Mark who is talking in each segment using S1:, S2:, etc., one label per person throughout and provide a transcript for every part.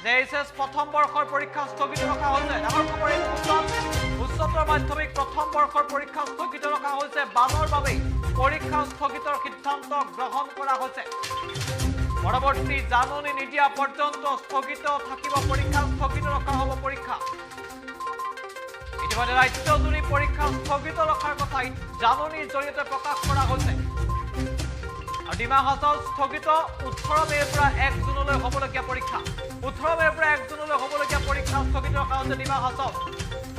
S1: যে H S প্ৰথম বৰ্ষৰ পৰীক্ষা স্থগিত ৰখা হৈছে। ডাঙৰ খবৰ এই মুহূৰ্তত, উচ্চতৰ মাধ্যমিক প্ৰথম বৰ্ষৰ পৰীক্ষা স্থগিত ৰখা হৈছে। বানৰ বাবেই পৰীক্ষা স্থগিতৰ সিদ্ধান্ত গ্ৰহণ কৰা হৈছে। পৰৱৰ্তী জাননী নিদিয়া পৰ্যন্ত স্থগিত থাকিব পৰীক্ষা, স্থগিত ৰখা হ'ব পৰীক্ষা। ইতিমধ্যে ৰাজ্যজুৰি পৰীক্ষা স্থগিত ৰখাৰ কথা জাননীৰ জৰিয়তে প্ৰকাশ কৰা হৈছে। আৰু ডিমা হাছাও স্থগিত 18 মে'ৰ পৰা 1 জুনলৈ হ'বলগীয়া পৰীক্ষা। 18 মে'ৰ পৰা 1 জুনলৈ হ'বলগীয়া পৰীক্ষা স্থগিত ৰখা হৈছে ডিমা হাছাওত।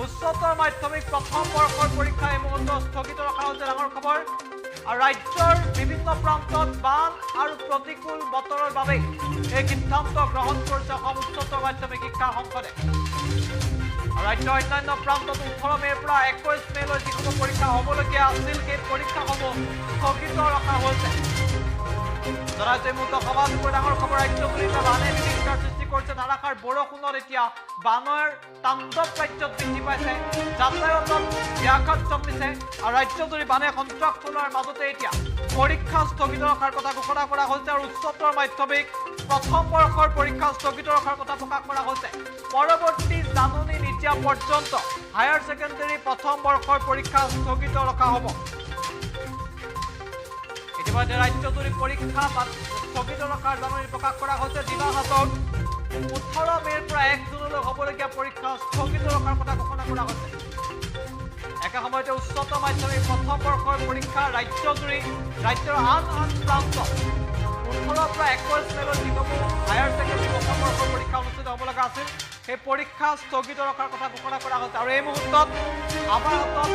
S1: উচ্চতৰ মাধ্যমিক প্ৰথম বৰ্ষৰ পৰীক্ষা এই মুহূৰ্তত স্থগিত ৰখা হৈছে, ডাঙৰ খবৰ। আৰু ৰাজ্যৰ বিভিন্ন প্ৰান্তত বান আৰু প্ৰতিকূল বতৰৰ বাবেই এই সিদ্ধান্ত গ্ৰহণ কৰিছে অসম উচ্চতৰ মাধ্যমিক শিক্ষা সংসদে। ৰাজ্যৰ অন্যান্য প্ৰান্তত 18 মে'ৰ পৰা 21 মে'লৈ যিসমূহ পৰীক্ষা হ'বলগীয়া আছিল সেই পৰীক্ষাসমূহ স্থগিত ৰখা হৈছে। জনাইছে এই মুহূৰ্তত সবাতোকৈ ডাঙৰ খবৰ, ৰাজ্যজুৰি বানে বিভীষিকাৰ সৃষ্টি কৰিছে। ধাৰাসাৰ বৰষুণত এতিয়া বানৰ তাণ্ডৱ ৰাজ্যত বৃদ্ধি পাইছে, যাতায়াতত ব্যাঘাত জন্মিছে। আৰু ৰাজ্যজুৰি বানে সন্ত্ৰাস চলোৱাৰ মাজতে এতিয়া পৰীক্ষা স্থগিত ৰখাৰ কথা ঘোষণা কৰা হৈছে। আৰু উচ্চতৰ মাধ্যমিক প্ৰথম বৰ্ষৰ পৰীক্ষা স্থগিত ৰখাৰ কথা প্ৰকাশ কৰা হৈছে। পৰৱৰ্তী জাননী নিদিয়া পৰ্যন্ত হায়াৰ ছেকেণ্ডেৰী প্ৰথম বৰ্ষৰ পৰীক্ষা স্থগিত ৰখা হ'ব। ইতিমধ্যে ৰাজ্যজুৰি পৰীক্ষা স্থগিত ৰখাৰ জাননী প্ৰকাশ কৰা হৈছে। ডিমা হাছাওত 18 মে'ৰ পৰা 1 জুনলৈ হ'বলগীয়া পৰীক্ষা স্থগিত ৰখাৰ কথা ঘোষণা কৰা হৈছে। একে সময়তে উচ্চতৰ মাধ্যমিক প্ৰথম বৰ্ষৰ পৰীক্ষা ৰাজ্যজুৰি ৰাজ্যৰ আন আন প্ৰান্তত 18ৰ পৰা 21 মে'লৈ যিসমূহ হায়াৰ ছেকেণ্ডেৰী প্ৰথম বৰ্ষৰ পৰীক্ষা অনুষ্ঠিত হ'ব লগা আছিল সেই পৰীক্ষা স্থগিত ৰখাৰ কথা ঘোষণা কৰা হৈছে। আৰু এই মুহূৰ্তত আমাৰ হাতত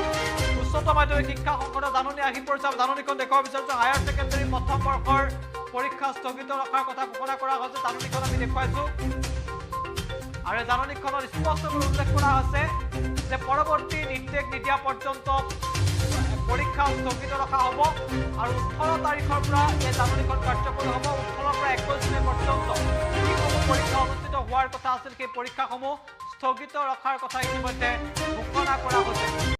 S1: উচ্চতৰ মাধ্যমিক শিক্ষা সংসদৰ জাননী আহি পৰিছে। জাননীখন দেখুৱাব বিচাৰিছোঁ। হায়াৰ ছেকেণ্ডেৰী প্ৰথম বৰ্ষৰ পৰীক্ষা স্থগিত ৰখাৰ কথা ঘোষণা কৰা হৈছে। জাননীখন আমি দেখুৱাইছোঁ। আৰু এই জাননীখনত স্পষ্টকৈ উল্লেখ কৰা হৈছে যে পৰৱৰ্তী নিৰ্দেশ নিদিয়া পৰ্যন্ত পৰীক্ষা স্থগিত ৰখা হ'ব। আৰু 18 তাৰিখৰ পৰা এই জাননীখন কাৰ্যকৰী হ'ব। 18ৰ পৰা 21 মে পৰ্যন্ত যিসমূহ পৰীক্ষা অনুষ্ঠিত হোৱাৰ কথা আছিল সেই পৰীক্ষাসমূহ স্থগিত ৰখাৰ কথা ইতিমধ্যে ঘোষণা কৰা হৈছে।